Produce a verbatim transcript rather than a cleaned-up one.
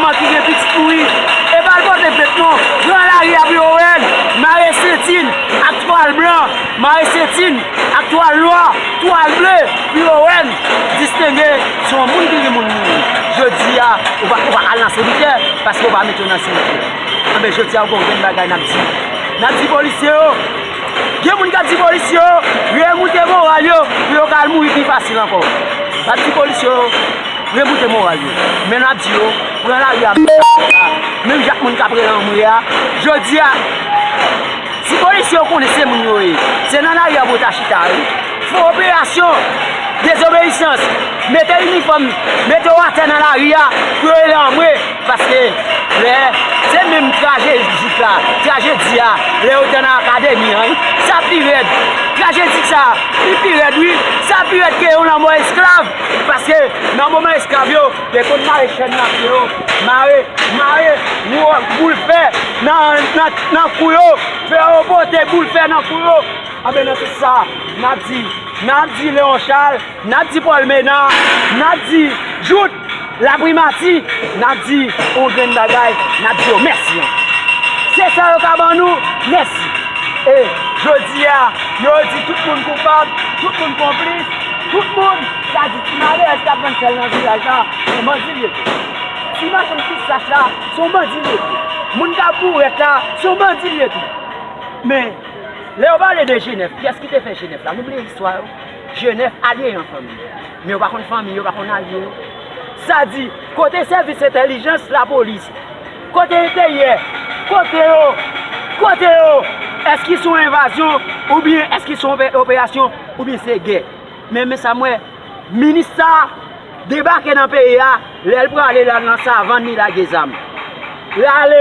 Ki gen pitit mouri, e pa al pote plent non. Pran lari a pou yo wè l. Mare sentin ak twal blan, mare sentin ak twal nwa, twal ble pou yo wè l. Distenge, se yon moun ki gen moun mouri. Jodi a, ou pa, ou pa al nan simityè paske ou pa mete yo nan simityè. Anben, jodi a, ou gon grenn bagay n ap di. N ap di polisye yo, gen moun k ap di polisye yo remoute moral yo pou yo ka al mouri pi fasil ankò. N ap di polisye yo remoute moral yo. Men n ap di yo, pran lari a menm jan ak moun k ap rele anmwe a. Jodi a, si polisye yo konnen se moun yo ye, se nan lari a pou yo ta chita wi. Fè operasyon dezobeyisans, mete inifòm, mete yo atè nan lari a pou yo rele anmwe. Paske lè se menm trajedik la, trajedi a, lè yo te nan akademi an, sa pi rèd. Trajedik sa, li pi rèd wi. Sa pi rèd ke yon lanmò esklav. Paske nan moman esklav yo, yo konn mare chèn nan pye yo, mare, mare, boul fè nan, nan, nan kou yo, fè yo pote boul fè nan kou yo. Anben, nan sans sa, n ap di, n ap di Leon Charles, n ap di Paul Ménard, n ap di Jouthe, Laprimati, n ap di yon grenn bagay, n ap di yo mèsi. Se sa yo ka ban nou, mèsi. E jodi a, yo di tout moun koupab, tout moun konplis, tout moun, sa di ti malerèz k ap vann sèl nan vilaj la, se yon bandi l ye tou. Ti machann pistach la, se yon bandi l ye tou. Moun k ap bourèt la, se yon bandi l ye tou. Men, lè yo pale de G nèf, kiyès ki te fè G nèf la? Nou bliye istwa yo. G nèf alye yo an fanmi. Men yo pa konn fanmi, yo pa konn alye yo. Sa di, kote sèvis entèlijans, lapolis? Kote enteryè? Kote yo? Kote yo? Èske se yon envazyon? Oubyen èske se yon ope-, operasyon? Oubyen se gè? Men, men sa m wè, minis sa debake nan peyi a, lè l prale la nan savann, li lage zam. L ale